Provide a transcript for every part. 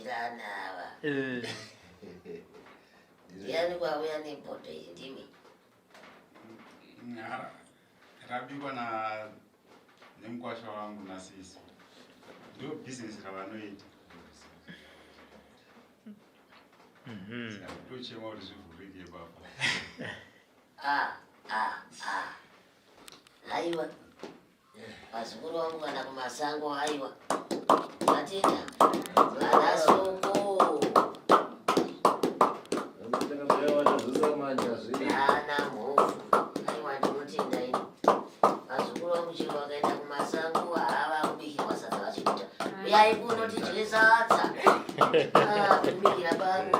Havabatsirana ava. Ndiani kwauya nebhodho iri ndimi? Rabikwa na nemukwasha wangu nasisi. Ndo business ravanoita. Tochema kuti zvivhurike baba. Ah, ah, ah. Haiwa. Vazukuru vangu kana kumasango haiwa. Matenda. Vana soko. Ana mhofu. Haiwa ndinotenda ini. Vazukuru vangu chero vakaenda kumasango hava kubikirwa sadza vachiguta. Uyai kuno tidye sadza. Ah, kubikira pano.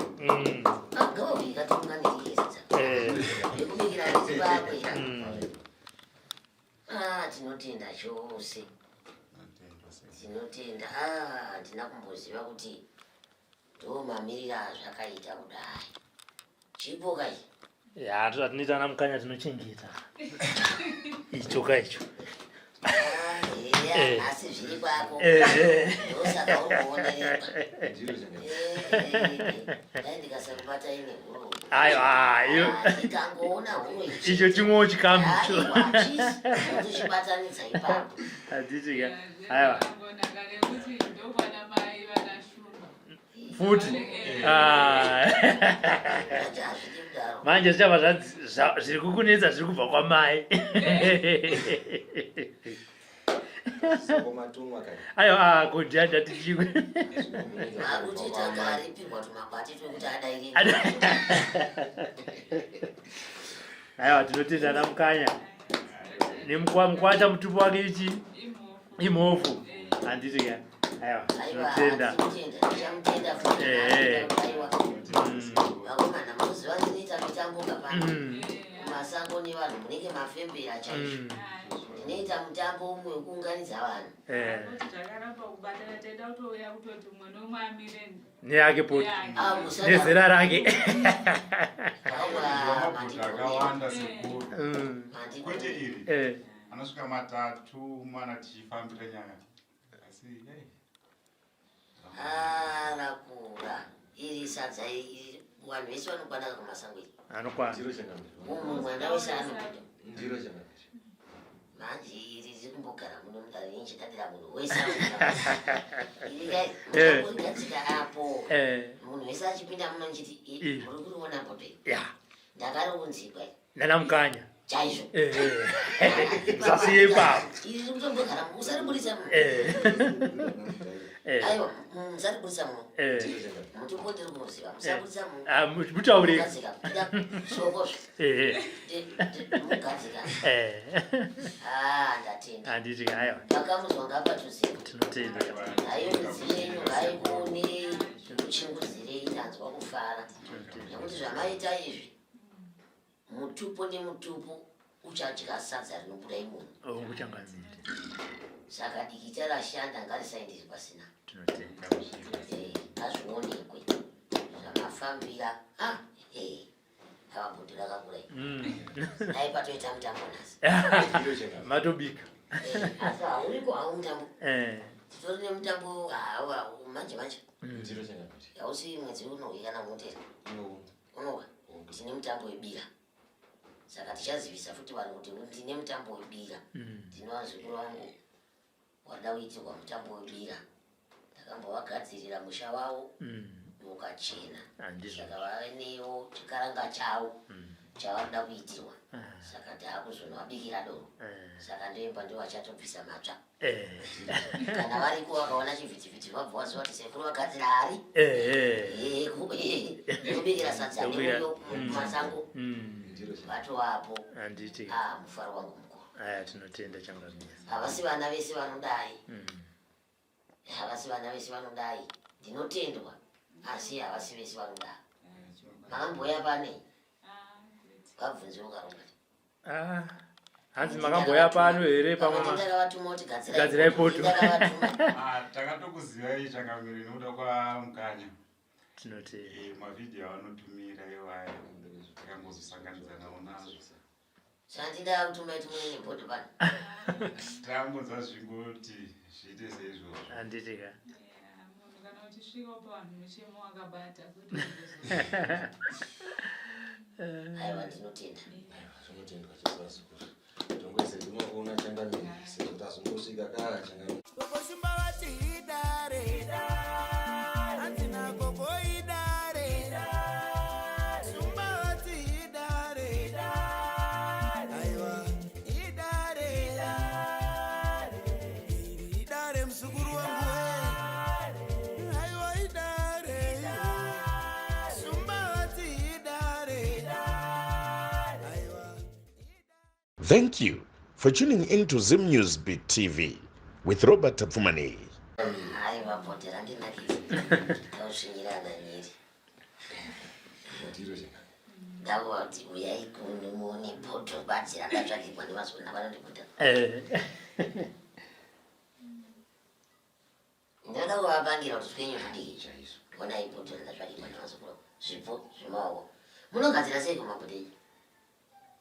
Ah, ngavabika tiungane tidye sadza. Kubikira handisi pakwe. Ah, tinotenda chose. Tinotenda. Ah, handina kumboziva kuti ndo mamirira azvakaita kudai. Chipo kai. Ya, tinoita ana mukanya tinochengeta. Icho ka icho. Ah, eya, asi zviri kwako. Ndosaka uri kuonererwa. Dai ndikasakubata ine huro. Aiwa, iyo. Ndikangoona huro ichi. Icho chimwewo chikamu icho. Aiwa, chisi. Ndochibatanidza ipapo. Handiti ka. Aiwa. Futi. Ah. Manje hazvidi kudaro. Manje zvichabva zviri kukunetsa zviri kubva kwamai. Aiwa, ah, kudya ndati chimwe. Akuti tanga aripirwa tumakwati twekuti adaire. Aiwa, tinotenda ana mukanya. Nemukwacha mutupo wake ichi imhofu. Handiti ka. Aiwa, tinotenda. Tinotenda, tichamutenda futi. Aiwa. Vakomana munoziva ndinoita mitambo kapano. Kumasango nevanhu munenge mafembera chaizvo. Ndinoita mutambo umwe wekuunganidza vanhu. Takaramba kubatana taida kutouya kutoti umwe nomwe amire Neyake poto. Ah, musada. Nezera rake. Aiwa, Mabhodho akawanda sekuru. Mandikone. Kwete iri. Anosvika matatu mana tichifambira nyaya. Asi hey. Ah, rakura. Iri sadza iri vanhu vese vanokwana kumasango iri. Anokwana. Mumwe mwana wese anopinda. Manje iri riri kumbogara muno mudare inchidadira munhu wese anopinda. Iri rigadzika apo. Munhu wese achipinda muno nchiti muri kuriona bhodho iri. Ndakariunzikwa iri. Nana mukanya. Chaizvo. Zasiye ipapo. Iri riri kutombogara musaribudisa muno. Aiwa, musaribudisa muno. Mutupo ndiri kumuziva. Musabudisa muno. Ah, mutaure. Mugadzika. Pinda soko. Mugadzika. Ah, ndatenda. Handiti aiwa. Pakamuzwa ngapatuzive. Tinotenda. Hayo midziyo yenyu ngaikuonei, zvikuchinguzirei tanzwa kufara. Nekuti zvamaita izvi mutupo nemutupo uchadya sadza rinobuda imomo. Oh, kuchangamire. Saka dikita rashanda ngarisaendere pasina. Tinotenda. Ngazvionekwe zvamafambira. Ah, Ava bhodho rakakura iri. Dai patoita mutambo nhasi. Matobika. Asi hauriko hawo mutambo. Titori nemutambo hawa manje manje. Hausi mwedzi unouya kana unotera. Unowa. Tine mutambo webira. Saka tichazivisa futi vanhu kuti tine mutambo webira. Tine vazukuru vangu wada kuitirwa mutambo webira. Ndakambovagadzirira musha wavo ukachena. Saka vanewo chikaranga chavo chavanoda kuitirwa. Saka taakuzonovabikira doro. Saka ndoimba ndivo vachatobvisa matsva. Kana variko vakaona chivhitivhiti vabva vaziva kuti sekuru vagadzira hari. Kubikira sadza nemuriwo mumasango. Vatovapo. Handiti. Ah, mufaro wangu mukuru. Aya, tinotenda changamire. Havasi vana vese vanodai. Havasi vana vese vanodai. Ndinotendwa. Asi havasi vese vanodai. Makamboya pane? Vabvunze ukarunga. Ah, hanzi makamboya pano here pamwe Ndakavatuma kuti gadzirai Gadzirai poto. Ndakavatuma. Ah, takatokuzivai changamire nekuda kwamukanya. Tinotenda. Mavhidhiyo avanotumira iwaya takangozosanganidza nawo nazvo. Zvandida kutuma tumwe nebhodho pano. Tangonzwa zvingoti zviite seizvozvo. Handiti ka. Munhu kana uchisvika upa vanhu muchemo wakabata kwete Aiwa, ndinotenda. Zvinotendwa chezvazukuru. Tongoise kumakuona changamire sezvo tazongosvika kara changamire. Gogo Simba vati idare, hanzi nagogo idare. Simba vati idare, aiwa idare, iri idare muzukuru wangu we, aiwa idare. Simba vati idare, aiwa. Thank you for tuning in to Zim News Beat TV with Robert Tapfumaneyi. Aiwa, bhodhi randinakidza tausvinyira nyiri. Ndiro changamire. Ndakuva kuti uyai kuno muone bhodho badzi randatsvagirwa nevazona vanondibhuta. Ndinoda kuvapangira kuti twenyu tudiki. Chaizvo. Onai bhodho randatsvagirwa nevazukuru, zvipo zvemaoko. Munogadzira sei kumabhodhi enyu?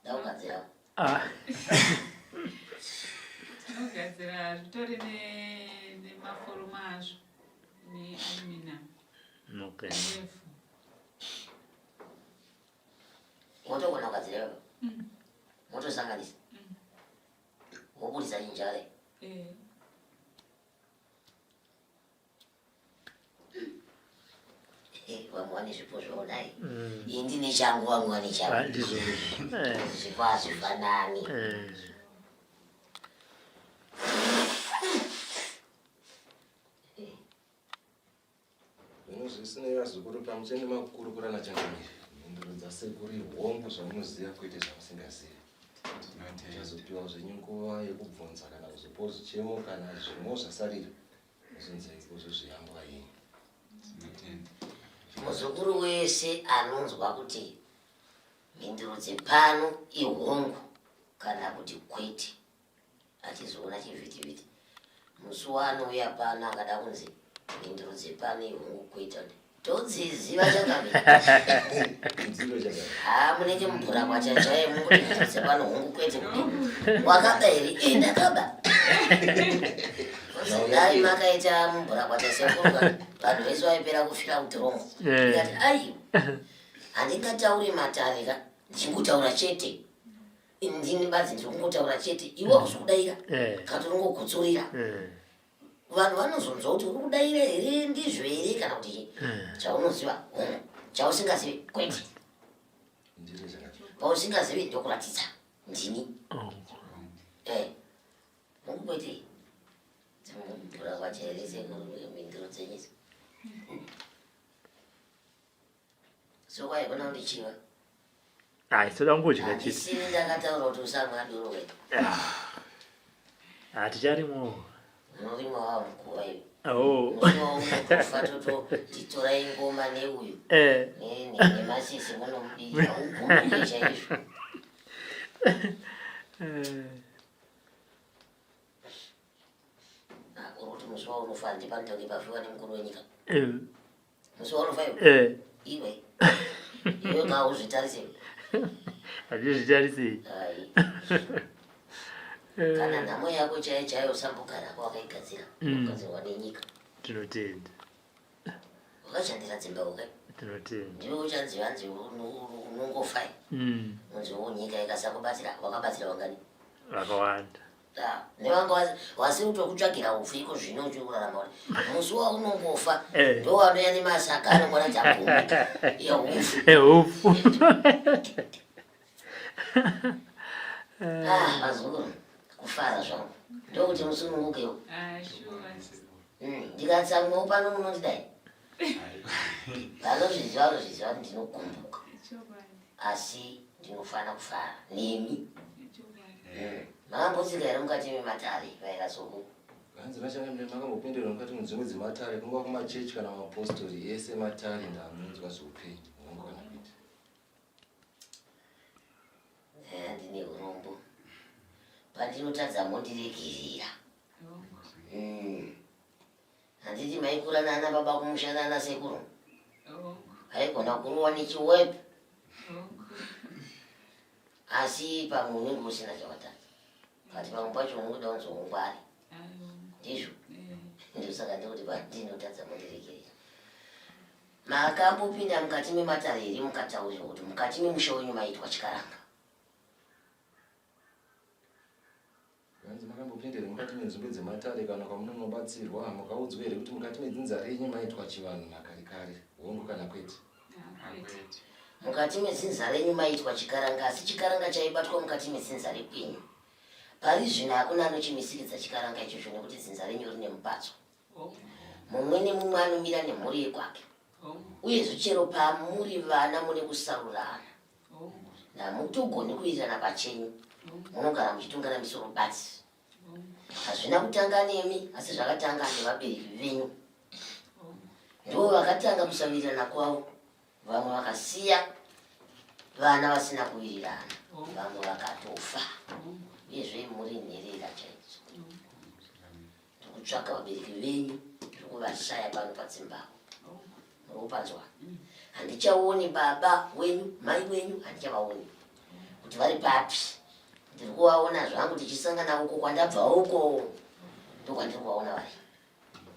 Ndakugadzirawo. Ah. Tinogadzira zvitori nemaforoma azvo nealuminium nevhu. Motogona kugadzira ipapo, motosanganisa, wobudisa chinjare. Eh. Vamwe vane zvipo zvaodai, ini ndine changu, vamwe vane Ah, changu. ndizvo. Zvipo hazvifanani. Zvino zvisinei vazukuru, pamuchene makukurukura nachangamire, mhinduro dzasekuru ihongu, zvamunoziva kwete zvamusingazivi. Tinotenda. Muchazopiwa zvenyu nguva yekubvunza kana kuzopawo zvichemo kana zvimwewo zvasarira, muzonzei kuzozviyangwa yenyu. Tinotenda. Muzukuru wese anonzwa kuti mhinduro dzepano ihongu kana kuti kwete, achizoona chivhitivhiti musi waanouya pano akada kunzi mhinduro dzepano ihongu kwete, todziziva chakamira. Ndiro changamire. Ha, munenge mubhura kwachachaye, munguti mhinduro dzepano hongu kwete, kudii, wakaba here? E, ndakaba. Dai makaita mubhura kwacha sekuru, vanhu vese vaipera kufira kutorongo. Ndikati aiwa, handingatauri matare ka, ndichingotaura chete, ndini badzi ndiri kungotaura chete, iwe hausi kudaira. Katoringogutsurira. Vanhu vanozonzwa kuti uri kudaira here, ndizvo here kana kuti chii. Chaunoziva hongu, chausingazivi kwete. Ndiro changamire. Pausingazivi ndokuratidza ndini. Eh, hongu kwete dzimubhura kwacha here sekuru, mhinduro dzenyisa so kwaikona kundichiva. Hai, toda kungodya chete. Handisini ndakataura kuti usamwa doro we. Haticharimo. Unorimwa wava mukuva iwe. Oh. Musi waunotofa toto titorai ngoma neuyu nemasisi munomubikira ugumbuke chaizvo. Ah, uri kuti musi waunofa ndipanotange pafiwa nemukuru wenyika. Musi waunofa iwe. Iwe iwe kauzvitarise. Hatizvitarisei. Ai, kana nhamo yako chaiyo chaiyo usambogarako wakaigadzira. Ugadzirwa nenyika. Tinotenda. Wakashandira dzimba ukai. Tinotenda. Ndiwe uchanzi hanzi unongofa. Unzi nyika ikasakubatsira, wakabatsira wangani? Vakawanda. Ah, nevanga wasiri kutokutsvagira upfu iko zvino uchiri kurarama, kuti musi waunongofa ndo wanoya nemasaka anongona dzagumi yeupfu. Eupfu. Ah, vazukuru, kufara zvangu ndokuti musunungukewo. Ah, sure. Ndikatsamwawo pano munondidai, vanozviziva vanozviziva kuti ndinogumbuka. Chokwadi. Asi ndinofana kufara nemi. Chokwadi. Makambotsika here mukati mematare vairasoko? Hanzi nachangamire, makambopindirwa mukati medzimwe dzematare, kungava kumachechi kana mapostori ese matare ndamunzwa zveupenyu, hongu kana kuita? Ndine urombo, pandinotadza mondiregerera. Hongu. Handiti maikura nana baba kumusha nana sekuru? Hongu. Haigona kurowa nechiwepu. Hongu. Asi pamwe unenge usina chawatadza, kati pamwe pacho unongoda kunzi ungwari. Ai, hongu. Ndizvo. Eh. Ndosaka ndikuti pandinotadza mondiregerera. Makambopinda mukati mematare here mukataurirwa kuti mukati memusha wenyu maitwa chikaranga? Hanzi makambopinda here mukati menzvimbo dzematare kana kwamunonobatsirwa mukaudzwa here kuti mukati medzinza renyu maitwa chivanhu makare kare hongu kana kwete? Mukati medzinza renyu maitwa chikaranga asi chikaranga chaibatwa mukati medzinza rekwenyu. Pari zvino hakuna anochimisiridza chikaranga ichocho nekuti dzinza renyu rine mupatso. Mumwe nemumwe anomira nemhuri yekwake. Uyezve chero pamuri vana mune kusarurana. Hamutogoni kuwirirana pachenyu. Munogara muchitungana misoro batsi. Hazvina kutanga nemi asi zvakatanga nevabereki venyu. Ndivo vakatanga kusawirirana kwavo. Vamwe vakasiya vana vasina kuwirirana, vamwe vakatofa. Uyezve muri nherera chaidzo. Ndikutsvaka vabereki venyu, ndiri kuvashaya pano padzimbahwe. Muri kupanzwa? Handichaoni baba wenyu, mai wenyu handichavaoni kuti vari papi. Ndiri kuvaona zvangu tichisangana uko kwandabva uko, ndokwandiri kuvaona vari.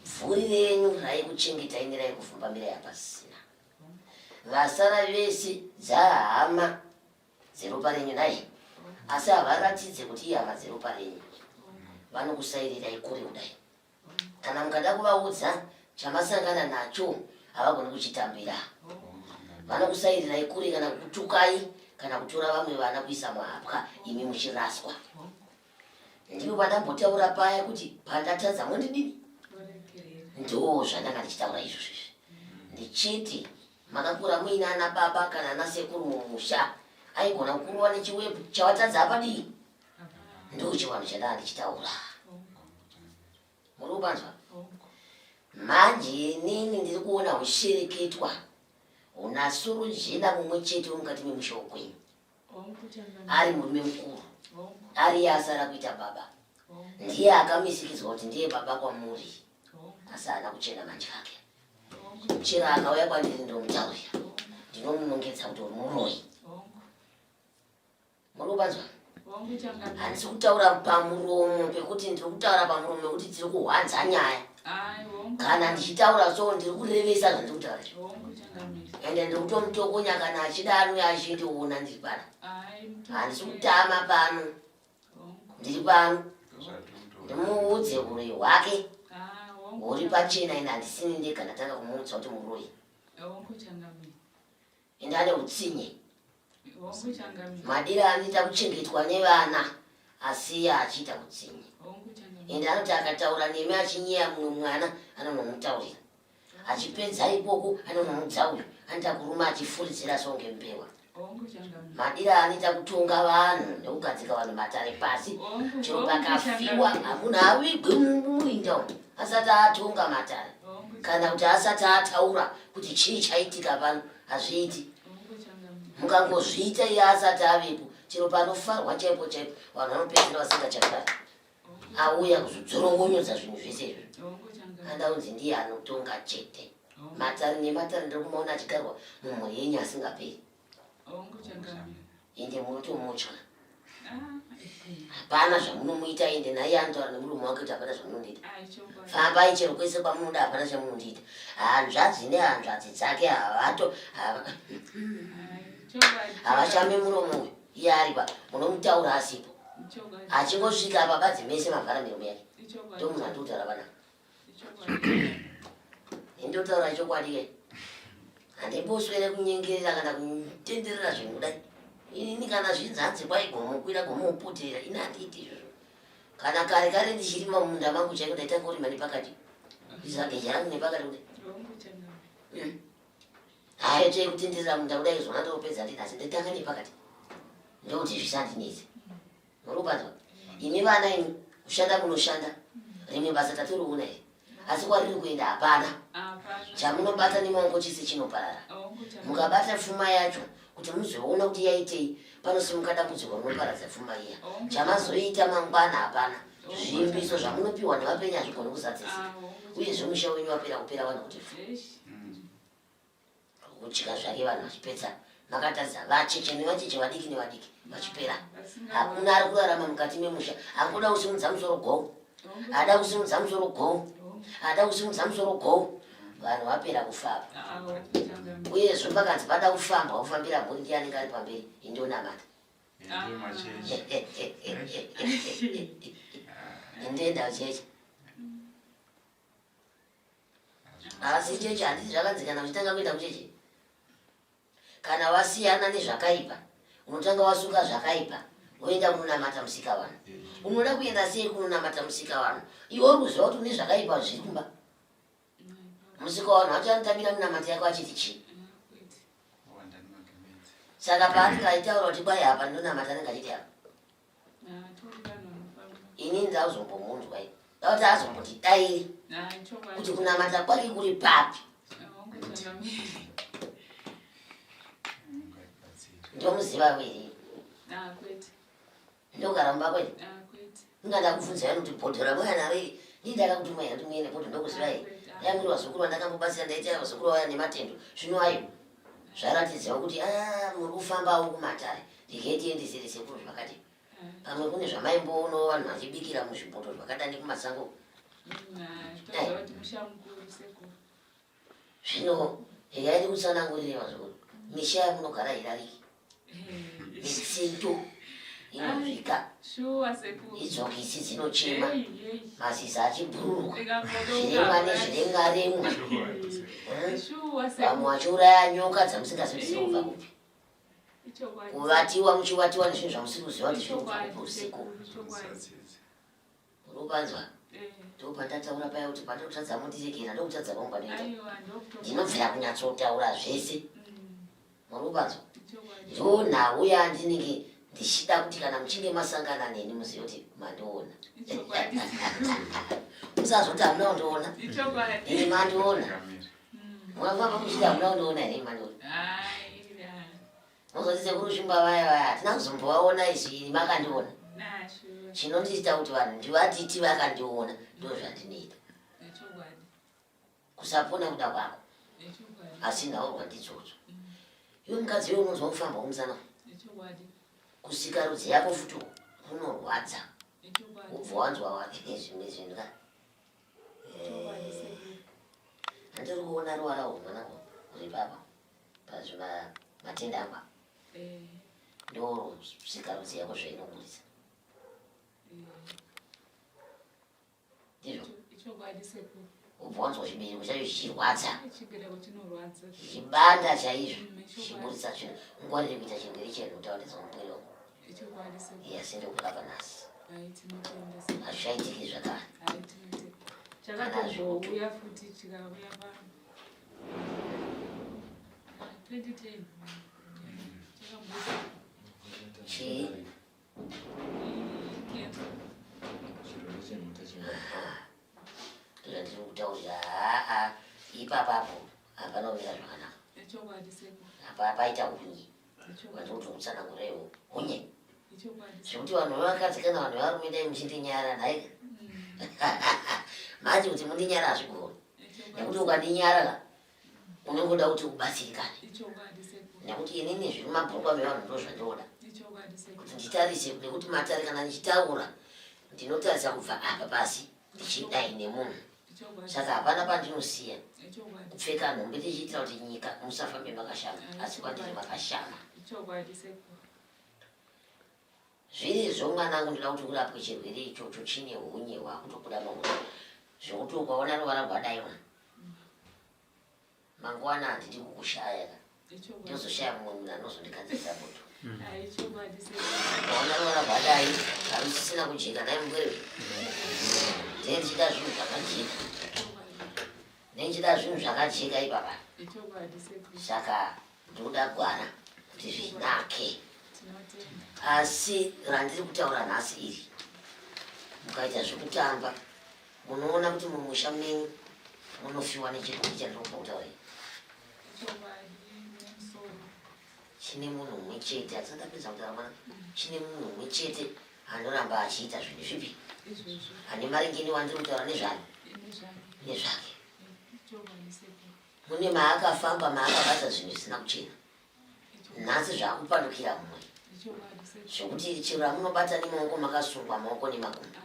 Bvuri renyu raikuchengetai neraikuvhumbamirai hapasisina. Vasara vese dzahama dzeropa renyu nhai asi havaratidze kuti ihama dzeropa renyu vanokusairirai kure kudai kana mukada kuvaudza chamasangana nacho havagoni kuchitambira vanokusairirai kure kana kukutukai kana kutora vamwe vana kuisa muhapwa imi muchiraswa ndipo pandambotaura paya kuti pandatadza mondidini ndo zvandanga ndichitaura izvozvo izvi ndichiti Makakura muina ana baba kana ana sekuru mumusha aigona kukurova nechiwepu chawatadza apadii ndo chivanhu chandaa ndichitaura muri kupanzwa manje inini ndiri kuona hushereketwa huna sorojena mumwe chete wemukati memusha wokwenyu ari murume mukuru ari iye asara kuita baba ndiye akamisikidzwa kuti ndiye baba kwamuri asi haana kuchena manje ake chero akauya kwandiri ndomutaurira ndinomunongedza kuti uri muroyi muri kupanzwa handisi kutaura pamuromo pekuti ndiri kutaura pamuromo pekuti tiri kuhwanza nyaya kana ndichitaura so ndiri kurevesa zvandiri kutaura ende ndiri kutomutokonya kana achida anouya achindiona ndiri pano handisi kutama pano ndiri pano ndimuudze uroyi hwake huri pachena ende handisini ndega ndatanga kumuudza kuti muroyi ende ane utsinye madira anoita kuchengetwa nevana asi achiita utsinye ende anoti akataura nemi achinyeya mumwe mwana anonomutaurira achipedza ikoko anonoudza uyu anoita kuruma achifuridzira songe mbewa madira anoita kutonga vanhu nekugadzika vanhu matare pasi chero pakafiwa hamunhu avigwi mumuinda umu asati atonga matare kana kuti asati ataura kuti chii chaitika pano hazviiti mukangozviita iye asati avepo chero panofarwa chaipo chaipo vanhu vanopedzera vasingachafari auya kuzodzorongonyodza zvinhu zvese izvi anda kunzi ndiye anotonga chete matare nematare ndiri kumaona achigarwa mumhuri yenyu asingaperi ende munotomutya hapana zvamunomuita ende naiye anotaura nemurume wake kuti hapana zvamunondiita fambai chero kwese kwamunoda hapana chamunondiita hanzvadzi nehanzvadzi dzake havato havashame muromo uyu iye aripa munomutaura asipo achingosvika apa badzi mese mavhara miromo yake ndomunhu andikutaura panapa indotaura chokwadi ke handimboswere kunyengerera kana kutenderera zvinhu kudai inini kana zvinzi hanzi kwai gomo kwira gomo uputirira ini handiiti izvozvo kana kare kare ndichirima mumunda mangu chaiko ndaitanga kurima nepakati izageja rangu nepakati kudai hmm. Hayo tsvee kutenderera munda kudai zvona ndopedza ndini asi ndotanga nepakati ndokuti zvisandinetse. Muri kupanzwa? Imi vana imi kushanda munoshanda rimwe basa tatoriona iri asi kwariri kuenda hapana chamunobata nemaoko chese chinoparara. Mukabata pfuma yacho kuti muzoona kuti yaitei panosimuka dambudziko rinoparadza pfuma iya chamazoita mangwana hapana zvivimbiso zvamunopiwa nevapenyu hazvigoni kuzadzisika uyezve musha wenyu wapera kupera vanhu kuti Kudya zvake vanhu vachipedza makatarisa vacheche nevacheche vadiki nevadiki vachipera. Hakuna ari kurarama mukati memusha angoda kusimudza musoro go. Ada kusimudza musoro go. Ada kusimudza musoro go. Vanhu vapera kufamba. Uyezve pakanzi pada kufamba wofambira mhuri ndiye anenge ari pamberi indonamata. Indoenda kuchechi. Asi chechi handiti zvakanzi kana uchitanga kuenda kuchechi Kana wasiyana nezvakaipa unotanga wasuka zvakaipa woenda kunonamata musikavanhu. Unoda kuenda sei kunonamata musikavanhu iwe uri kuziva kuti une zvakaipa zviri kumba? Musikavanhu wacho anotambira minamato yako achiti chii? Saka paanenge achitaura kuti kwai apa ndinonamata anenge achiti apa. Ini ndazombomunzwa ini. Ndakuti azomboti dairi kuti kunamata kwake kuri papi. Ndomuziva weri. Ndogara mumba kwete. Inga ndakubvunza yani kuti bhodho ramauya naro iri ndii ndakakutuma here kuti muende bhodho ndokuziva here. Dai muri vazukuru vandakambobatsira ndaita vazukuru vauya nematendo. Zvino ayo zvaratidzawo kuti ah, muri kufambawo kumatare. Regai tiendesere sekuru zvakati. Pamwe kune zvamaimboonawo vanhu vachibikira muzvipoto zvakada nekumasango. Zvino regai ndikutsanangurire vazukuru, misha yamunogara hairariki. Mitsindo inozvika, idzokisi dzinochema, mazizi achibhururuka, zviremwa nezviremwa remwa, vamwe vachiuraya nyoka dzamusingazivi kuti dzinobva kupi. Kuvatiwa muchivatiwa nezvinhu zvamusiri kuziva kuti zviri kubva kupi usiku. Unopanzwa? Ndopandataura paya kuti pandinotadza mondiregera ndokutadza kwangu kwandinoita. Ndinobvira kunyatsotaura zvese. Muri kupanzwa? Ndonhau yandinenge ndichida kuti kana muchinge masangana neni muzive kuti mandiona. Musazoti hamuna kundiona. Ini mandiona. Mwafamba muchiti hamuna kundiona here mandiona? Mozoti sekuru Shumba vaya vaya hatina kuzombovaona isu ini makandiona. Chinondiita kuti vanhu ndivatiti vakandiona ndozvandinoita. Kusapona kuda kwako. Asi nhaurwa ndidzodzo. Iwe mukadzi iwe unonzwa kufamba kumusana. Kusikarudzi yako futi kunorwadza. Ubva wanzwa zvimwe zvinhu ka. Handiri kuona ruwara urwu mwanangu uri papa pazvima matenda angu apa. Ndo sikarudzi yako zvainoburitsa. Ndizvo. Ichokwadi sekuru. Ubva wanzwa chibereko chacho chichirwadza. Chibereko chinorwadza. Chichibanda chaizvo. Chichiburitsa tsvina. Ungwarire kuita chirwere chenhuta wandinzwa mupwere wangu. Ichokwadi sekuru. Yes, ndokurapa nhasi. Hai tinotenda sekuru. Hazvichaitiki zvakare. Hai tinotenda. Chakatombouya futi chikauya pa 2010. Chakamboita. Chii? Cancer. Chirwere chenhuta chinga. Ndozvandiri kutaurira haa ipapapo hapana kumira zvakanaka. Ichokwadi sekuru. Apa paita hunye. Vanhu kuti kutsanangurewo hunye. Zvekuti vanhu vevakadzi kana vanhu vevarume dai muchindinyara nhaika. Manje kuti mundinyara hazvigoni. Nekuti ukandinyara ka unongoda kuti ubatsirikane. Nekuti inini zviri mumabhurukwa mevanhu ndozvandinoda. Kuti nditarise nekuti matare kana ndichitaura ndinotarisa kubva apa pasi ndichidai nemunhu. Saka hapana pandinosiya kupfeka nhumbi tichiitira kuti nyika musafambe makashama asi kwandiri makashama. Zvirizvo mwanangu ndoda kuti urapwe chirwere ichocho chine hunye hwakutobuda mauri zvekuti ukaona ruvara rwadai mangwana handidi kukushaya ka ndozoshaya mumwe munhu anozondigadzirira poto ukaona ruvara rwadai harusisina kujeka nhai mukwerewe ndee ndichida zvinhu zvakajeka ndee ndichida zvinhu zvakajeka ipapa saka ndoda gwara kuti zvinake asi randiri kutaura nhasi iri mukaita zvekutamba Munoona kuti mumusha menyu munofiwa nechirwere chandiri kubva kutaura iyi. Chine munhu mumwe chete, hatisati tapedza kutaura mwana. Chine munhu mumwe chete anoramba achiita zvinhu zvipi? Ane maringe newandiri kutaura nezvani? Nezvake. Mune maakafamba maakabata zvinhu zvisina kuchena. Nhasi zvakupandukira mumwe zvekuti chero ramunobata nemaoko makasungwa maoko nemakumbo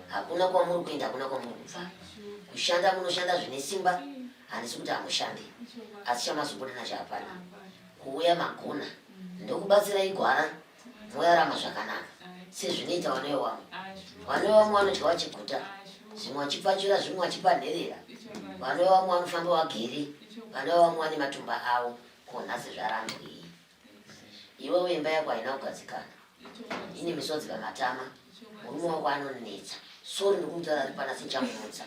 hakuna kwamuri kuenda hakuna kwamuri kubva kushanda munoshanda zvine simba. Handisi kuti hamushandi, asi chamazobuda nacho hapana. Kuuya magona ndokubatsirai gwara moyarama zvakanaka sezvinoita vanoyo vamwe. Vanoyo vamwe vanodya vachiguta, zvimwe vachipfachura, zvimwe vachipa nherera. Vanoyo vamwe vanofamba vagere, vanoyo vamwe vane matumba avo. Ko nhasi zvarambwei? Iwewe imba yako haina kugadzikana, ine misodzi pamatama, murume wako anonetsa. Sorry ndikumutaura ari pana sechamutsa,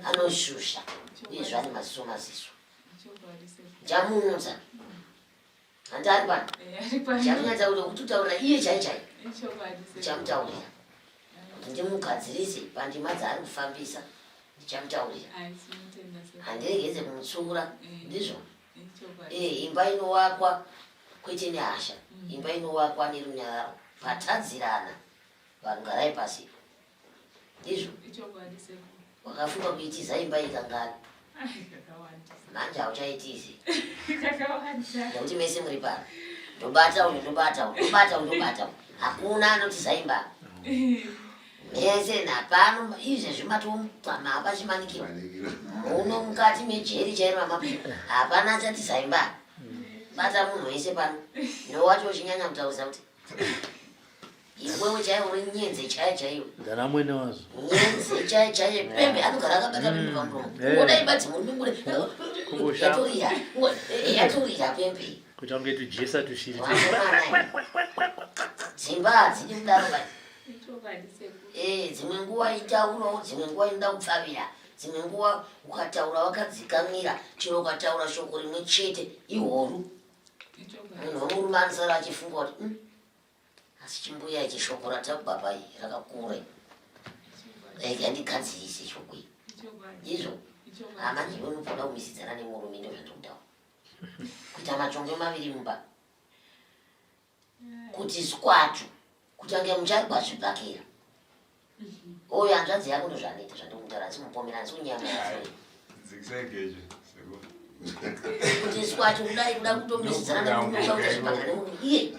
anoshusha uyezve ane maziso maziso. Ndichamuudza hanti ari pano, ndichamunyatsa kuti kututaurira iye chai chai, ndichamutaurira kuti ndimugadzirise pandima dzaari kufambisa, ndichamutaurira handiregedze kumutsura, ndizvo. Eh, imba inowakwa kwete nehasha mm. Imba inowakwa nerunyararo. Patadzirana vanhu garai pasi, ndizvo wakafunga kuitiza imba ikangani manje hauchaitizi nekuti mese muri pano, ndobata uyu ndobata uyu ndobata uyu ndobata uyu, hakuna anotiza imba mese napano. Izvezvi matomupama apachimanikiro muno mukati mejeri chairo mamapinda, hapana achatiza imba. Bata munhu wese pano, newacho uchinyanya kutaurisa kuti iwewe chaiwo uri nyenze chaiyo chaiyo. Ndana mwene wazvo. Nyenze chaiyo chaiyo, pembe anogara akabata pembe pamuromo. Kungoda imba dzimurumingure yatorira, yatorira pembe. Kuita kunge tujesa tushiri. Dzimba hadzidi kudaro bai. Eh, dzimwe nguva itaurawo, dzimwe nguva inoda kupfavira, dzimwe nguva ukataura wakadzikamira, chero ukataura shoko rimwe chete ihoru. Munhu wemurume anosara achifunga kuti asi chimbuya ichi shoko ratababa iyi rakakura, rega ndigadzirise shoko iri. Ndizvo hama ndiwe unopoda kumisidzana nemurume, ndozvandikutaura. Kuita machongwe maviri mumba kuti squatu kutange mucharwa zvibhakera. Oyo hanzvadzi yako ndozvanoita zvandikutaura, asi mupomera asi kunyama kuti squatu kudai kuda kutomisidzana nemurume, kuda kuita zvibhakera nemurume iye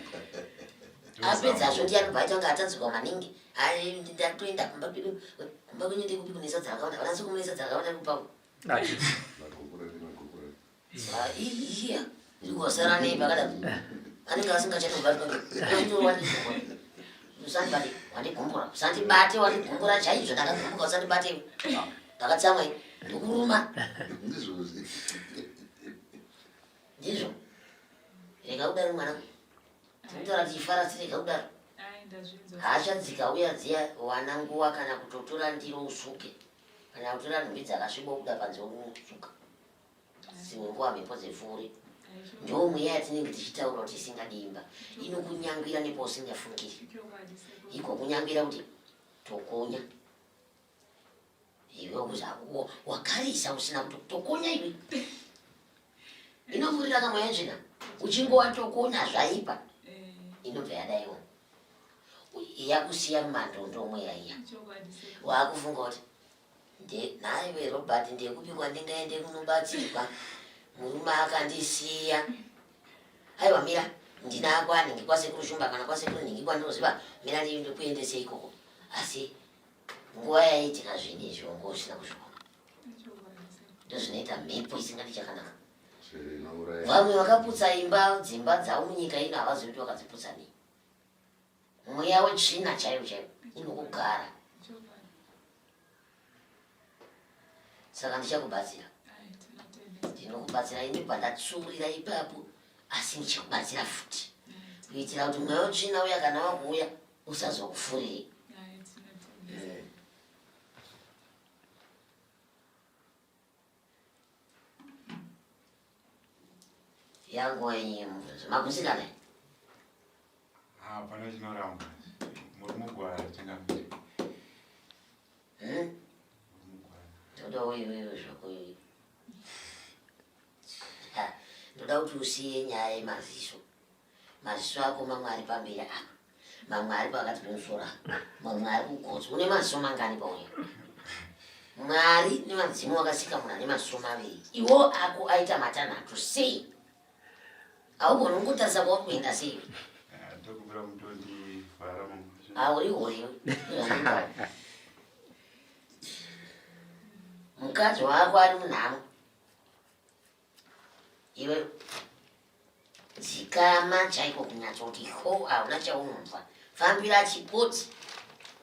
apedzazvo ndiye anobva aita kunge atadzirwa maningi. Ai, ndatoenda kumba kwedu, kumba kwenyu ndekupi kune sadza rakawanda? Vanasi kumune sadza rakawanda kupapo iya ndikosara nei pakadaro, anenge asingachatobatwa. Usandibate, wandigumbura, usandibate, wandigumbura chaizvo, ndakagumbuka, usandibate, ndakatsamwa, ndokuruma. Ndizvo, rega kudaro mwana, tinotaura tichifara, sirega kudaro. Hasha dzikauya dziya, wana nguva kana kutotora ndiro usuke, kana kutora nhumbi dzakasviba ubuda panze unosuka. Dzimwe nguva mhepo dzepfuuri ndo mweya yatinenge tichitaura kuti isingadi imba inokunyangwira nepausingafungiri, ikokunyangwira kuti tokonya iwe wakarisa usina kuti tokonya iwe, inovhurira kamweya tsvina, uchinge watokonya zvaipa inobva yadaiwo yakusiya mumandondo mweya iya, waakufunga kuti nhaiwe Robert, ndekupi kwandingaende kunobatsirwa, murume akandisiya? Aiwa, mira, ndina kwanhingi kwasekuru Shumba kana kwasekuru nhingi kwandinoziva, mira ndikuendese ikoko. Asi nguva yaiitika zvinhu izvi wanga usina kuzviona. Ndozvinoita mhepo isingadi chakanaka. Vamwe vakaputsa imba, dzimba dzavo munyika ino havazivi kuti vakadziputsa nei. Mweya wetsvina chaiwo chaiwo unokugara. Saka ndichakubatsira, ndinokubatsira ini pandatsurira ipapo, asi ndichakubatsira futi kuitira kuti mweya wetsvina uya kana wakuuya usazokufuriri. Yanguva yenyu yemubvunzo magusikana. Hapana chinoramba, muri mugwara changamire. Hmm? Ndoda uiwewe zvako iwe. Ndoda kuti usiye nyaya yemaziso. Maziso ako mamwe ari pamberi apa, mamwe ari pakati pemusoro apa, mamwe ari kugotsi. Une maziso mangani pauya? Mwari nemadzimu wakasika munhu ane maziso maviri, iwo ako aita matanhatu sei? Haugoni kungotarisa kwauri kuenda sei? Ndokumbira mutondivhara. Hauri horiwe. Mukadzi wako ari munhamo. Iwe dzikama chaiko kunyatsoti ho hauna chaunonzwa. Fambira chipotsi.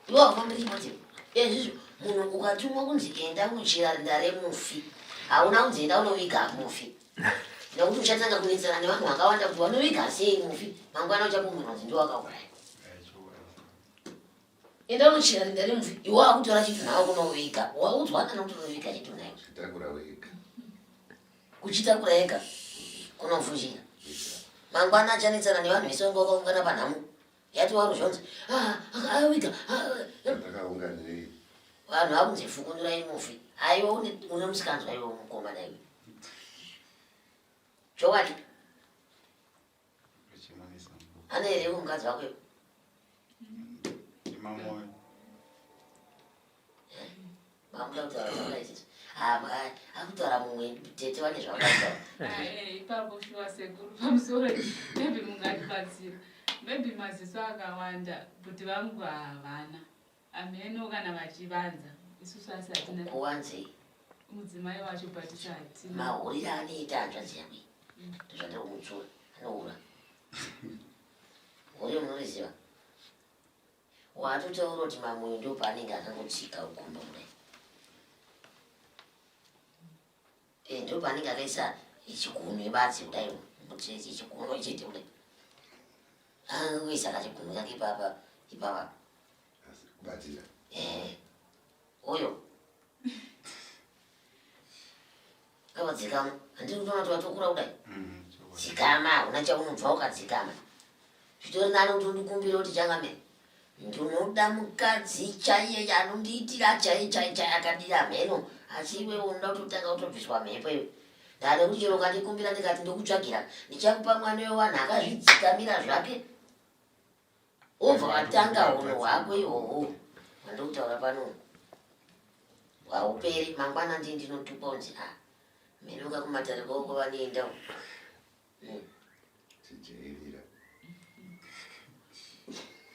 Iwe haufambiri chipotsi. Ezvizvo munhu ukatumwa kunzi enda unochera rinda remufi hauna kunzi enda unoviga mufi nekuti uchatanga kunetsana nevanhu vakawanda kuti vanoviga sei mufi mangwana uchapomerwa kunzi ndiwo akauraya. Enda unochera rinda remufi iwe wakutora chitunha wako unoviga waudzwa nani kuti unoviga chitunha icho. Kuchitakura wega. Kuchitakura ega kunofushira. Mangwana achanetsana nevanhu vese vanga vakaungana panhamo. Yati waruzvonzi ah, aviga ah, Ndakaunganirei? Vanhu vakunzi fukunurai mufi. Aiwa une une musikanzwa iwe mukomana iwe. Chokwadi. Ane here mukadzi wako iwe? Ndimamoyo. Mamuda kutaura zvakaita. Ah, akutaura mumwe tete vane zvavakataura. Ah, eh, ipapo shuwa sekuru pamusoro maybe mungatibatsira maybe maziso akawanda but vangu havana amheno kana vachivanza isusu asi hatina Kuwanzei? Mudzimai wacho but isu hatina. Mahurira anoita hanzvadzi yangu iyi. Ndozvandiri kumutsura. Anohura. Hure munoriziva? Watotaura kuti mamoyo ndopaanenge akangotsika ugumbo kudai. Eh, ndopaanenge akaisa chigunwe badzi kudai kuti chigunwe chete kudai. Angoisa kachigunwe kake ipapa ipapa. Asi kubatira. Eh. Uyo. Kava dzikama. Handiri kutoona kuti watokura kudai. Dzikama, hauna chaunobva ukadzikama. Zvitori nani kuti undikumbire kuti changamire. Ndinoda mukadzi chaiye anondiitira chaiye chaiye chaiye akadira mheno. Asi iwewe unoda kutotanga kutobviswa mhepo iwe. Ndane kuti chero ukandikumbira ndikati ndokutsvagira. Ndichakupa mwana wewanhu akazvidzikamira zvake. Wobva watanga hunhu hwako ihwohwo hwandikutaura pano hwauperi mangwana ndii ndinotukwa kunzi a ah, mhenuka kumatare kwavo kwavanoenda hmm. Chijairira.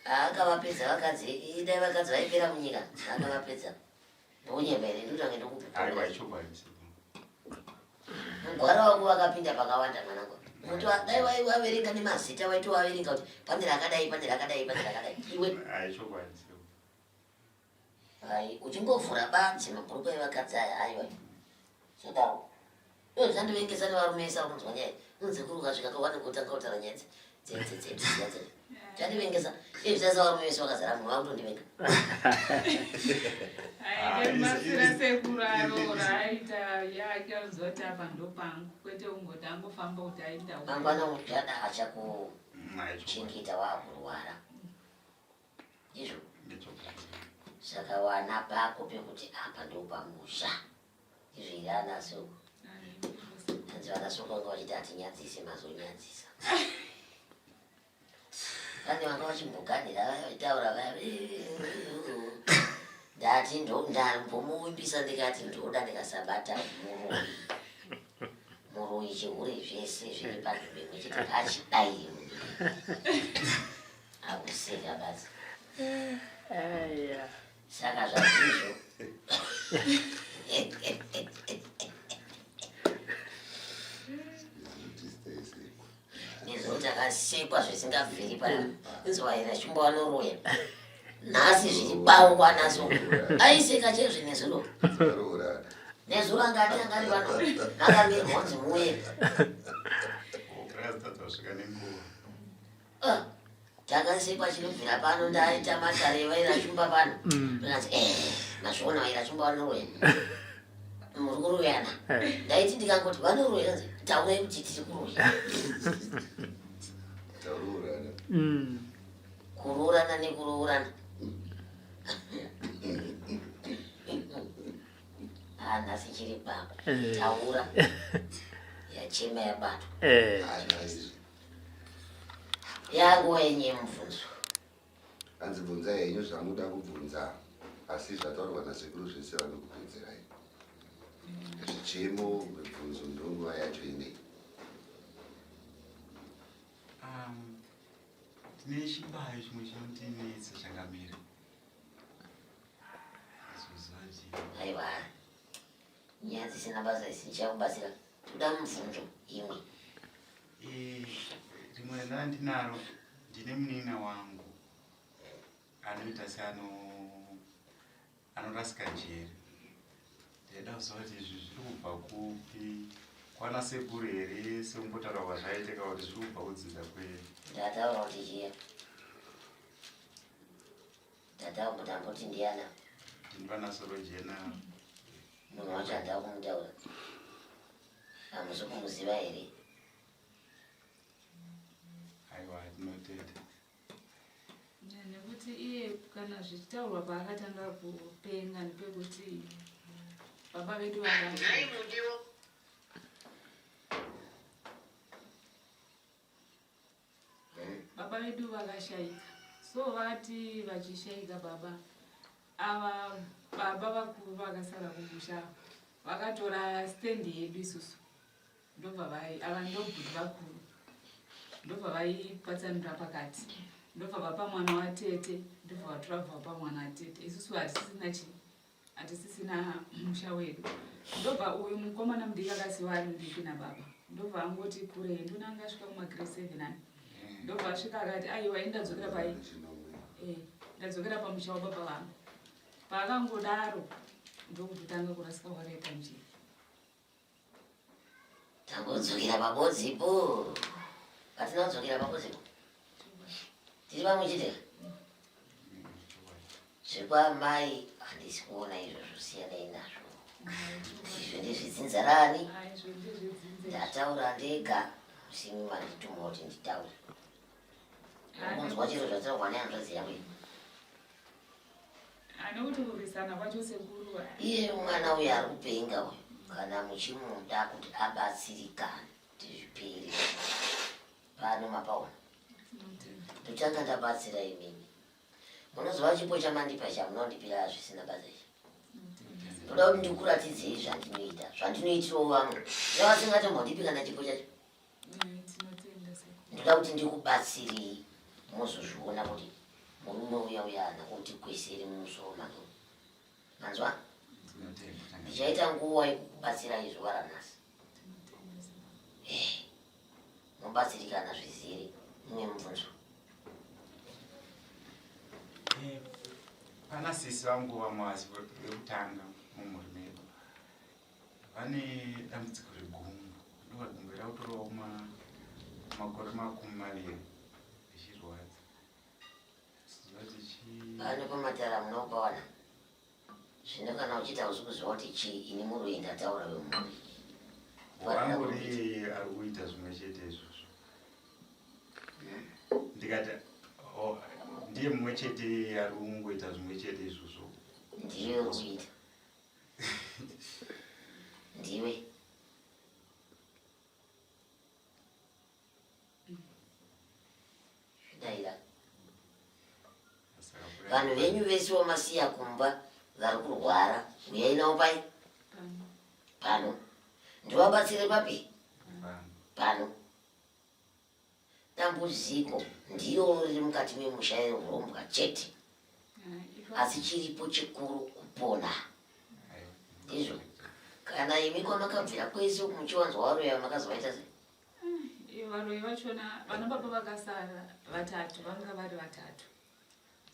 Akavapedza vakadzi idai vakadzi vaipera munyika akavapedza ndokunyepa here ndotange ndokupa mugwara wako wakapinda pakawanda mwanangu muti dai waiwaverenga nemazita waitowaverenga kuti pane rakadai pane rakadai pane rakadai iwe hai uchingovhura banzi mabhurukwa evakadzi aya aiwa sodaro iwe zvandivengesa nevarume vese vakunzwa nyaya unzi kuri ukasvika kawani kutanga kutaura nyaya dzedziya chandivengesa iye zvichasa varume vese vakazara munhu vakutondivenga Aibatsira sekuru aroora aita yake anozoti apa ndopangu kwete kungoti angofamba kuti aita mangwana uchada achakuchengeta waakurwara ndizvo saka wana pako pekuti apa ndopamusha Izvi here ana soko? Hanzi vana soko vanga vachiti hatinyadzise mazonyadzisa. Pane vanga vachimboganhira vaya vachitaura vaya. Ndati ndambomuvimbisa ndikati ndoda ndikasabata muroyi. Muroyi chihure zvese zviri panzvimbo imwe chete ngachidai. Akuseka basi. Saka zvazvizvo. Nezvo takasekwa zvisingabviri pana. Inzwa here shumba vanoroya. Nhasi zviri pangwa naso. Aiseka chezve nezuro. Nezuro anga ati anga ari pano. Akamirwa kunzi muuye. Ah, takasekwa chinobvira pano ndaita matare vaira shumba pano mm. ndikati eh, mazviona vaira shumba vanoroya muri kuroyana eh. ndaiti ndikangoti vanoroya taurai kuti tiri kuroya mm. kuroorana nekuroorana ah, nhasi chiri pako eh. taura yachema yabatwa Yanguva yenyu yemubvunzo. Hanzi bvunzai henyu zvamuda kubvunza asi zvataurwa nasekuru zvese vanokupedzerai. Zvichemo mibvunzo ndonguva yacho inei. Um, tine chibayo chimwe chinotinetsa changamire. Aiwa, nyaya dzisina basa idzi ndichakubatsira. Toda mubvunzo imwe. Eh, rimwe randinaro ndine munin'ina wangu anoita seano anorasika njere ndaida kuziva kuti izvi zviri kubva kupi kwana sekuru here sekumbotaura kwazvaitika kuti zviri kubva kudzinza kwedu ndataura kuti chiya tataura tamboti ndiana ndini vana soro jena munhu wacho handava kumutaura hamusi kumuziva here aiwa tinotenda nekuti iye kana zvichitaurwa paakatanga kupenga ndepekuti baba vedu vaka baba vedu vakashaika so vati vachishaika baba ava baba vakuru vakasara kumusha vakatora stand yedu isusu ndobva vai ava ndobhuti vakuru ndobva vaipatsanura pakati ndobva vapa mwana watete ndobva vatora bva vapa mwana watete isusu hatisisina chii hatisisina musha wedu ndobva uyu mukomana mudiki akasiwa ari mudiki nababa ndobva angoti kure nduna anga asvika kumagrade seven ani ndobva asvika akati aiwa ini ndadzokera pai eh, ndadzokera pamusha wababa vangu paakangodaro ndokutotanga kurasika kwakaita njira Tangodzokera pabodzipo. Hatina kudzokera pabodzipo. Tiri pamwe chete. Zvekwamai handisi kuona izvo zvosiyanei nazvo. Izvo ndezvedzinza rani? Ndataura ndega musimi mandituma kuti nditaure. Unonzwa chero zvataurwa nehanzvadzi yangu iyi. Ane kuti kurwisana kwacho sekuru. Iye mwana uyu ari kupenga uyu kana muchimuda kuti abatsirikane kuti zvipere pano mapaona ndotanga ndabatsira imimi munoziva chipo chamandipa chamunondipira zvisina basa ichi ndoda kuti ndikuratidzei zvandinoita zvandinoitirawo vamwe zvavasingatombotipi kana chipo chacho ndoda kuti ndikubatsirei mozozviona kuti murume uya uya haana kuti kweseri mumusoro make manzwa ndichaita nguva yekukubatsirai zuva ranhasi eh, mobatsirikana zvizere mumwe mubvunzo eh, pana sisi vangu vamwe vekutanga mumhuri medu Vane dambudziko regumbo ndova gumbo rakutorawo makore 20 richirwadza. Pano pamatara munopawana zvino kana uchiita usi kuziva kuti chii ini muroyi ndataura wemhuri. Wangori iyeye ari kuita zvimwe chete izvozvo. Ndikati oh, ndiye mumwe chete iyeye ari kungoita zvimwe chete izvozvo. Ndiye uri kuita. Ndiwe. Daira. Vanhu venyu vese vamasiya kumba vari kurwara uyai navo pai pano ndivabatsire papi pano Dambudziko ndiro riri mukati memusha yehurombwa chete asi chiripo chikuru kupona ndizvo kana imi kwamakabvira kwese uku muchiwanzwa varoyi makazovaita sei eh, varoyi vachona vana baba vakasara vatatu vanga vari vatatu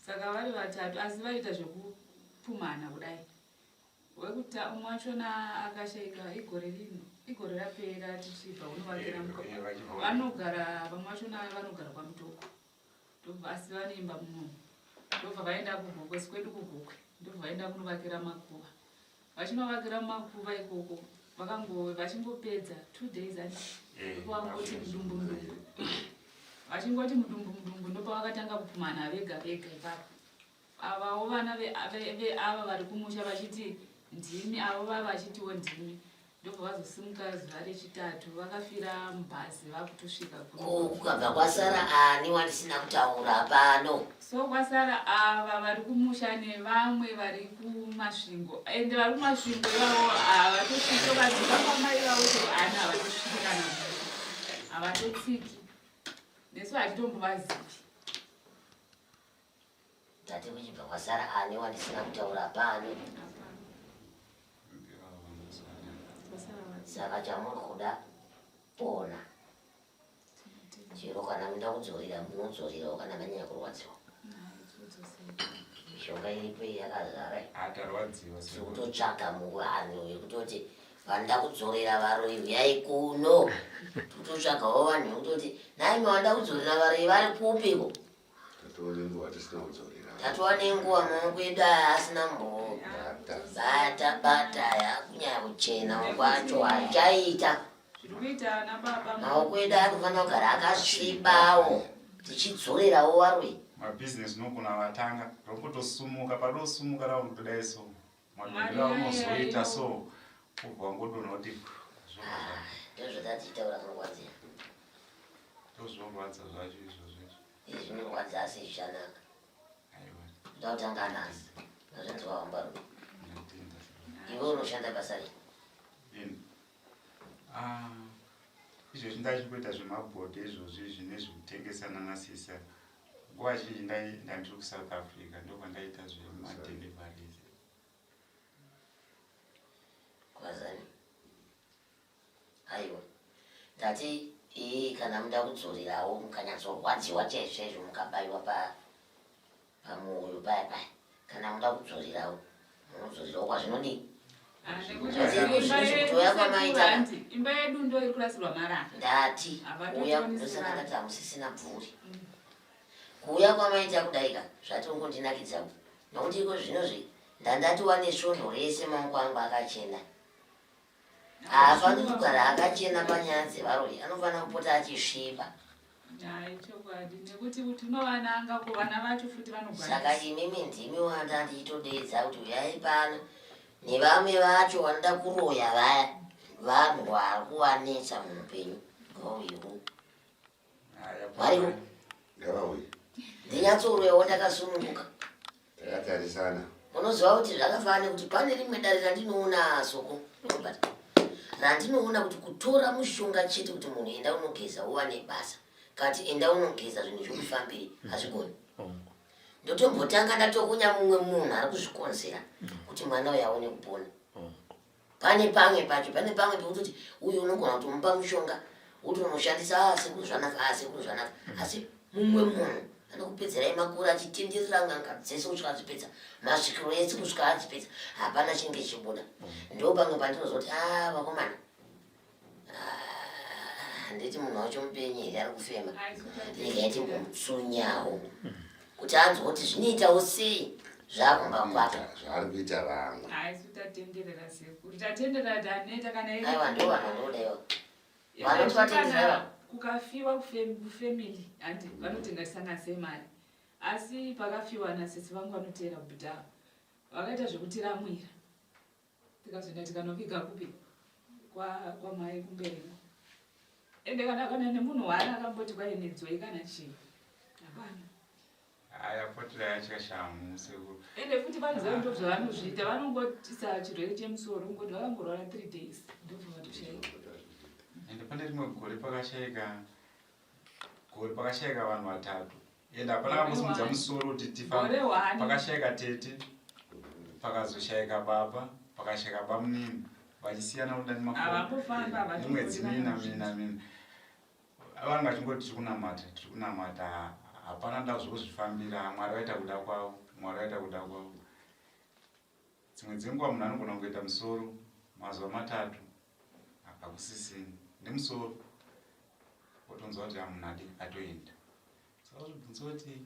saka vari vatatu asi vaita zvekupumhana kudai Wekuta umwe wachona akashaika igore rino igore rapera tichibva unovakira vanogara vamwe vachona vanogara kwamutoko ndobva asi vanoimba munomu ndobva vaenda kugokwe sikwedu kugokwe ndobva vaenda kunovakira makuva vachinovakira makuva ikoko vakango vachingopedza two days ani eh, ndopavangoti mudumbu mudumbu vachingoti mudumbu mudumbu ndopavakatanga kupumana vega vega ipapo Avawo vana veava vari kumusha vachiti ndimi avo vava vachitiwo ndimi ndobva vazosimuka zuva rechitatu vakafira mubhazi vakutosvika ko kukabva kwasara ani wandisina kutaura pano so kwasara ava vari kumusha nevamwe vari kumasvingo ende vari kumasvingo ivavo havatosviki vadzika kwamai vavo chero ani havatosviki kana havatotsiki nesu hatitombovazivi Tate kuchibva kwasara ani wandisina kutaura pano. Saka chamuri kuda pona. Chero kana muda kudzorera munodzorerawo kana manyanya kurwadziwa. Mishonga iripo iyi yakazara. Atarwadziwa. Tiri kutotsvaga muvanhu vekutoti vanoda kudzorera varoyi huyai kuno. Tiri kutotsvagawo vanhu vekutoti nhai mavanoda kudzorera varoyi vari kupiko? Tatova nenguva tisina kudzorera. Tatova nenguva maoko edu aya asina mbo bata bata yakunyanya kuchena kwacho hachaita. Zviri kuita ana baba. Maoko edu anofanira kugara akasvibawo tichidzorerawo varoyi. Mabhizinesi unogona vatanga rongotosumuka padosumuka raunotodai so Mari madonhero aunozoita yayo. So ubva wangodonha kuti Ndozvatatichitaura kunorwadzira. Ndozvinorwadza zvacho izvozvo izvo. Izvi zvinorwadza asi zvichanaka. Aiwa. Ndoda kutanga nhasi. Mazvinzwa wambarume. Ndinotenda. Iwe unoshanda basa rei? Ini? Ah, izvezvi ndachikuita zvemabhodhi izvozvi izvi nezvekutengesa nanasisa. Nguva zhinji ndandiri kuSouth Africa ndokwandaita zvemadeliveries. Kwazani. Aiwa. Ndati ii kana muda kudzorerawo mukanyatsorwadziwa chaizvo chaizvo mukabaiwa pa pamoyo paya paya. Kana muda kudzorerawo munodzorerawo kwazvinodii? Ah, nekuti Zvati imba zvinhu yedu kutoya kwamaita. sekuru hanti, imba yedu ndo iri kurasirwa marara. Ndati Havatotioni kuuya ndosaka sevanhu. ndati hamusisina bvuri. Kuuya kwamaita kudaika zvatongondinakidza nokuti iko zvinozvi ndandatiwa nesvondo rese maoko angu akachena. Haafaniri kugara akachena panyaya dzevaroyi, anofanira kupota achisviba. Hayi chokwadi nekuti kuti unovananga ko vana vacho futi Saka vanogwarisa. imimi ndimi wanda ndichitodeedza kuti uyai pano nevamwe vacho vanoda kuroya vaya vanhu vari kuvanetsa muupenyu ngauyewo. Haya, Variko. Ngavauye. Ndinyatsoroyawo ndakasununguka. Takatarisana. Munoziva kuti zvakafanana nekuti pane rimwe dare randinoona Soko Robert randinoona kuti kutora mushonga chete kuti munhu enda unogeza uwane basa kati enda unogeza zvinhu zvekufambiri hazvigoni. Ndotombotanga ndatokunya mumwe munhu ari kuzvikonzera kuti mwana uyu aone kupona. Pane pamwe pacho, pane pamwe pekutoti uyu unogona kutomupa mushonga wotonoshandisa ah, sekuru zvanaka, ah, sekuru zvanaka. Asi mumwe munhu anokupedzerai makore achitenderera n'anga dzese kusvika adzipedza, masvikiro ese kusvika adzipedza, hapana chinenge chichibuda. Ndo pamwe pandinozoti ah, vakomana, ah, handiti munhu wacho mupenyu here ari kufema, regai timbomutsunyawo kuti anzwe kuti zvinoitawo sei zvakumba kwake. Zvaari kuita vamwe. Hayi su tatenderera sekuru tatenderera taneta kana iri Aiwa, ndo vanhu vandodaiwa. Iri Vanoti vatendera kana vamwe. kukafiwa kufamily handi vanoti ngatisanganise mari asi pakafiwa nasisi vangu vanoteera bhudhava vakaita zvekutiramwira tikazoenda tikanoviga kupi kwamai kumberi ende kana nemunhu waari akamboti kwainedzoi kana chii hapana. Haya, potera yatyashamu sekuru. Ende futi vanoziva ndo zvavanozviita vanongotisa chirwere chemusoro kungoti vakangorwara 3 days ndobva vatoshaika. Ende pane rimwe gore pakashaika gore pakashaika vanhu vatatu ende hapana kambosimudza musoro kuti tifambe. Gore one. Pakashaika tete, pakazoshaika baba, pakashaika bamunini vachisiyana kuda Havambofamba, havatomboti nemwedzi mina kana mina mina vanhu vachingoti tiri kunamata tiri kunamata hapana nda zvokuzvifambira. Mwari vaita kuda kwavo, Mwari vaita kuda kwavo. Dzimwe dzenguva munhu anogona kungoita musoro mazuva matatu hakusisini nemusoro wotonzwa kuti munhu adi atoenda. Saka uzvibvunza kuti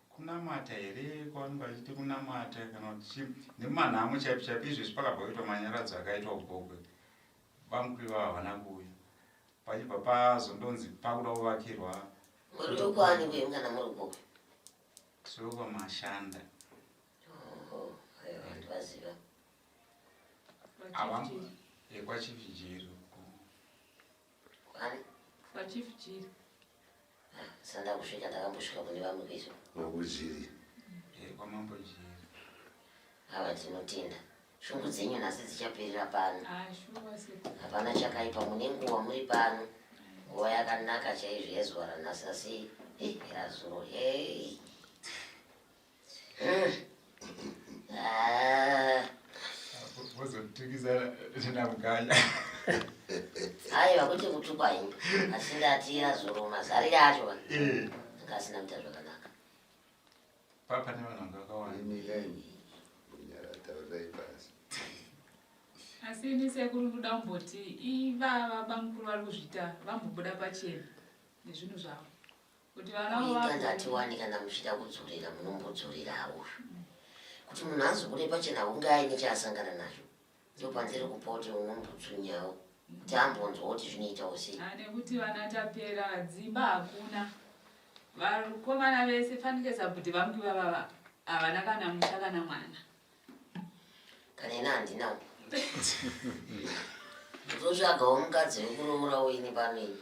kunamata here kwavanenge vachiti kunamata kana kuti chii nemumanhamo chaipo chaipo. Izvezvi pakabva kuitwa manyaradzo akaitwa kugokwe bamukuru ivavo havana kuuya pachibva pazondonzi pakuda kuvakirwa. Muri wekwani kwemi kana muri kugokwe? Tiri kwamashanda. Oho, aiwa ndivaziva. KwaChief Jiri. Kwani? KwaChief Jiri. Sanda kusvika ndakambosvika kune vamwe kwesu. Mambo Jiri. Kwamambo Jiri. Ava tinotenda. Shungu dzenyu nhasi dzichaperera pano. Ah, shuwa sekuru. Hapana chakaipa mune nguva muri pano. Nguva yakanaka chaizvo yezuva ranhasi asi razuro hey. Ah. Vozotikisa namukanya. Aiwa kwete kutukwa henyu asi ndati azoro mazarira acho eh. anga asina kuita zvakanaka. Papa nevanhu vanga vakawanda. Asi ini sekuru ndoda kumboti ivava bamukuru vari kuzviita vambobuda pachena nezvinhu zvavo. Kuti vana vo Ika ndati wani kana muchida kudzorera munombodzorerawo. Kuti munhu azobude pachena hunge aine chaasangana nacho. Ndopandiri kupa kuti unombotswinyawo kuti ambonzwa kuti zvinoitawo sei. Ah, nekuti vana tapera dzimba hakuna. Vakomana vese fanike sabhuti vangu ivava havana kana musha kana mwana. Kana ini handinawo. Ndotsvagawo mukadzi wekuroora uini pano ini.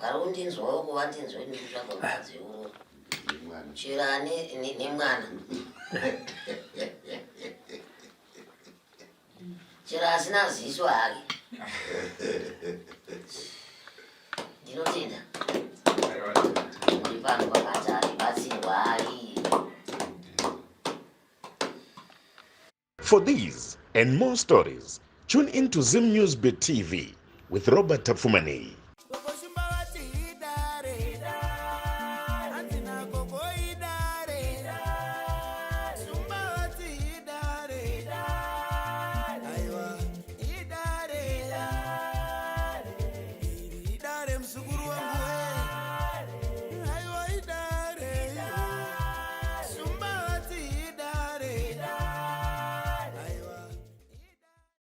Vari kundinzwawo ko vandinzwa ini ndikutsvaga mukadzi wekuroora. Chero ane nemwana. Chero asina ziso hake. Ndinotenda. Muri pano pamatare batsirwai. For these and more stories, tune in to Zim News Bit TV with Robert Tapfumaneyi.